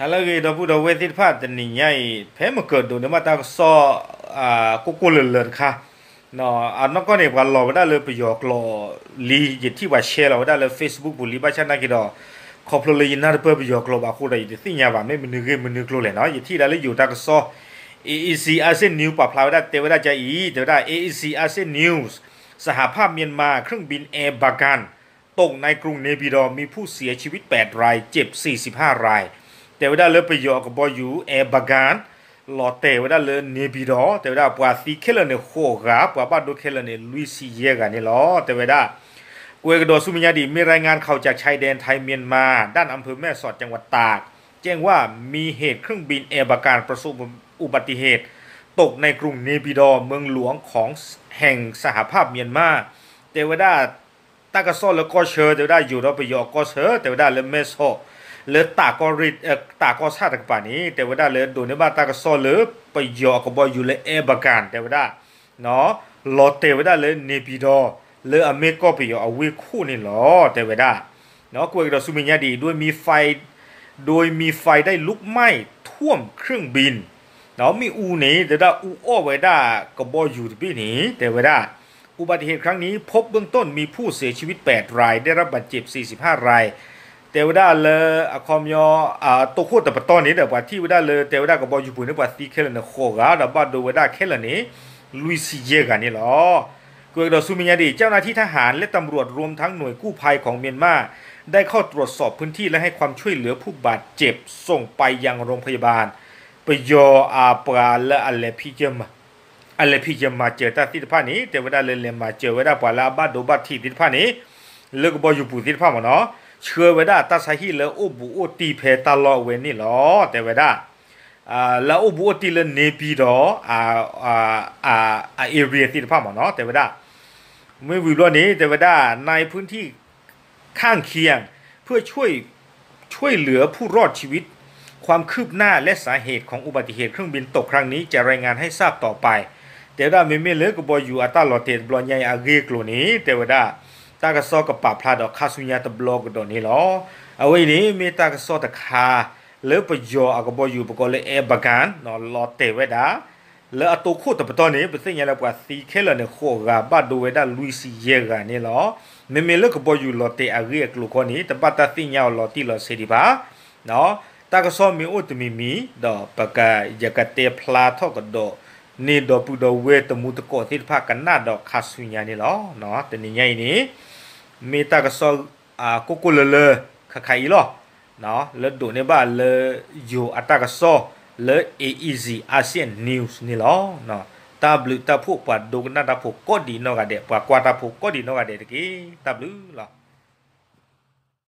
အလၢအဂ့ၤ ဒီပုၢ်ဒီဝဲၢ်သ့ၣ်တဖၣ် တနံၤညါအံၤ ဖဲမကၢၢ်ဒိးန့ၢ်ဘၣ်တၢ်ကစီၣ် ကိၢ်ကိၢ်လၢၤလၢၤတခါ, အနီၢ်ကီၢ်န့ၣ် ပှၤလီၤဝဲဒၣ်လၢပယီၤကျိာ်လံ, ယထံၣ်ပှၤ share လီၤဝဲဒၣ်လၢ Facebook ပူၤလံ ဘၣ်ဆၣ်နာ်က့ဒီး ခီဖျိလၢယနၢ်တပၢၢ်ပယီၤကျိာ်ဘၣ်အဃိဒီး ယတသ့ၣ်ညါဘၣ် မ့ၢ်မနုၤဂ့ၢ်မနုၤကျိၤလဲၣ်နီၤ. ယထံၣ်ဒၣ်လၢယိၤတၢ်ကစီၣ် A E C Asia News ပာ်ဖျါဝဲဒၣ်တဲဝဲဒၣ်ကအံၤ တဲဝဲဒၣ် A E C Asia News สหภาพเมียนมา เครื่องบิน Air Bagan ตกในกรุงเนปิดอร์ มีผู้เสียชีวิต แปด ราย เจ็บ สี่สิบห้า ราย တဲဝဲဒၣ်လၢပယီၤအကဘီယူၤ Air Bagan လီၤတဲာ်ဝဲဒၣ်လၢ နေပြည်တော် တဲဝဲဒၣ်ပှၤသံခဲလၢာ်န့ၣ် ဃိးဂၤ, ပှၤဘၣ်ဒိခဲလၢာ်န့ၣ် လွံၢ်ဆံယဲၢ်ဂၤန့ၣ်လီၤ. တဲဝဲဒၣ် ကွဲးကဒီးဆူမဲာ်ညါဒ်အံၤ มีรายงานข่าวจากชายแดนไทยเมียนมา ด้านอำเภอแม่สอด จังหวัดตาก แจ้งว่ามีเหตุเครื่องบิน Air Bagan ประสบอุบัติเหตุตกในกรุงเนปิดอร์ เมืองหลวงของแห่งสหภาพเมียนมา တဲဝဲဒၣ် တၢ်ကစီၣ်လၢကီၢ်ဆၢ တဲဝဲဒၣ်ယိၤဒီးပယီၤကီၢ်ဆၢ တဲဝဲဒၣ်လၢမဲၢ်ဆီး လၢတၢ်ကီၢ်ရ့ၣ် တၢ်ကီၢ်ဆၣ်တကပၤန့ၣ် တဲဝဲဒၣ်လၢဒိးန့ၢ်ဘၣ်တၢ်ကစီၣ်လၢပယီၤအကဘီယူၤလၢ Air Bagan တဲဝဲဒၣ် လီၤတဲာ်ဝဲဒၣ်လၢ နေပြည်တော် လၢအမ့ၢ်ကီၢ်ပယီၤအဝ့ၢ်ခိၣ်န့ၣ်လီၤ. တဲဝဲဒၣ် ကွဲးကဒီးဆူမဲာ်ညါဒ်အံၤ โดยมีไฟ โดยมีไฟได้ลุกไหม้ท่วมเครื่องบิน မ့ၣ်အူန့ၣ် တဲဝဲဒၣ်အူအီၣ်ဝဲဒၣ်ကဘီယူၤတဘ့ၣ်န့ၣ် တဲဝဲဒၣ် อุบัติเหตุครั้งนี้พบเบื้องต้นมีผู้เสียชีวิต แปด ราย ได้รับบาดเจ็บ สี่สิบห้า ราย တဲဝဲဒၣ်လၢအခီပညီ တိခိၣ်တပတီၢ်န့ၣ်ဒီး ပှၤထံၣ်ဝဲဒၣ်လၢ တဲဝဲဒၣ်ကဘီယူၤပူၤန့ၣ် ပှၤသံခဲလၢာ်န့ၣ် ဃိးဂၤ ဒီးဘၣ်ဒိဝဲဒၣ်ခဲလၢာ်န့ၣ် လွံၢ်ဆံယဲၢ်ဂၤန့ၣ်လီၤ. ကွဲးကဒီးဆူမဲာ်ညါဒ်အံၤ เจ้าหน้าที่ทหารและตำรวจ รวมทั้งหน่วยกู้ภัยของเมียนมา ได้เข้าตรวจสอบพื้นที่และให้ความช่วยเหลือผู้บาดเจ็บส่งไปยังโรงพยาบาล ပယီၤအပှၤလၢအလဲၤဖံး အလဲၤဖံးယၢၤမၤစၢၤတၢ်သ့ၣ်တဖၣ်န့ၣ် တဲဝဲဒၣ်လၢလဲၤမၤစၢၤဝဲဒၣ်ပှၤလၢအဘၣ်ဒိဘၣ်ထံးသ့ၣ်တဖၣ်န့ၣ် လၢကဘီယူၤပူၤသ့ၣ်တဖၣ်မ့ၢ်နီၤ ဆှၢဝဲဒၣ်တၢ်ဆါဟံၣ်လၢအိၣ်ဘူးအိၣ်တံၢ်ဖဲတၢ်လီၢ်အဝဲန့ၣ်လီၤ. တဲဝဲဒၣ် လၢအအိၣ်ဘူးအိၣ်တံၢ်လၢ နေပြည်တော် အ area သ့ၣ်တဖၣ်မ့ၢ်နီၤ တဲဝဲဒၣ် မ့ၢ်ဝံၤဘျီန့ၣ် တဲဝဲဒၣ် ในพื้นที่ ข้างเคียง เพื่อช่วย ช่วยเหลือผู้รอดชีวิต ความคืบหน้าและสาเหตุของอุบัติเหตุเครื่องบินตกครั้งนี้จะรายงานให้ทราบต่อไป တဲဝဲဒၣ်မ့မ့ၢ်လၢကဘီယူၤအတၢ်လီၤတဲာ်တဘျီညါအံၤအဂ့ၢ်အကျိၤန့ၣ် တဲဝဲဒၣ် တၢ်ကစီၣ်ကပာ်ဖျါဒီးခါဆူညါတဘျီကဒီးန့ၣ်လီၤ. အဝဲအံၤန့ၣ် မ့ၢ်တၢ်ကစီၣ်တခါ လၢပယီၤအကဘီယူၤပကိးလၢ Air Bagan လီၤတဲာ်ဝဲဒၣ် လၢအတိခိၣ်တပတီၢ်န့ၣ် ပသ့ၣ်ညါလၢပှၤသံခဲလၢာ်န့ၣ် ဃိးဂၤ ဘၣ်ဒိဝဲဒၣ်လွံၢ်ဆံယဲၢ်ဂၤန့ၣ်လီၤ. မ့မ့ၢ်လၢကဘီယူၤလီၤတဲာ်အဂ့ၢ်အကျိၤခီန့ၣ် တဘၣ်တၢ်သ့ၣ်ညါအီၤလီၤတံၢ်လီၤဆဲးဒံးဘၣ်. တၢ်ကစီၣ်မ့ၢ်အိၣ်တမံၤမံၤ ဒီးပက ယကတဲဖျါထီၣ်ကဒီး န့ၢ်ဒီပုၢ်ဒီဝဲၢ်တမူတကိးသ့ၣ်တဖၣ်ကနၣ်ဒီးခါဆူညါန့ၣ်လီၤ. တနံၤညါအံၤန့ၣ် မ့ၢ်တၢ်ကစီၣ် ကိၢ်ကိၢ်လၢၤလၢၤ ခါခါအံၤလီၤ. လၢဒိးန့ၢ်ဘၣ်လၢ ယိၤအတၢ်ကစီၣ် လၢ A E C Asia News န့ၣ်လီၤ. တၢ်ဘျုးတၢ်ဖှိၣ်ပှၤဒိကနၣ်တၢ်ဖိကိးဒံးနီၢ်ဂၤဒဲး ပှၤကွၢ်တၢ်ဖိကိးဒံးနီၢ်ဂၤဒဲးတက့ၢ်. တၢ်ဘျုးလီၤ.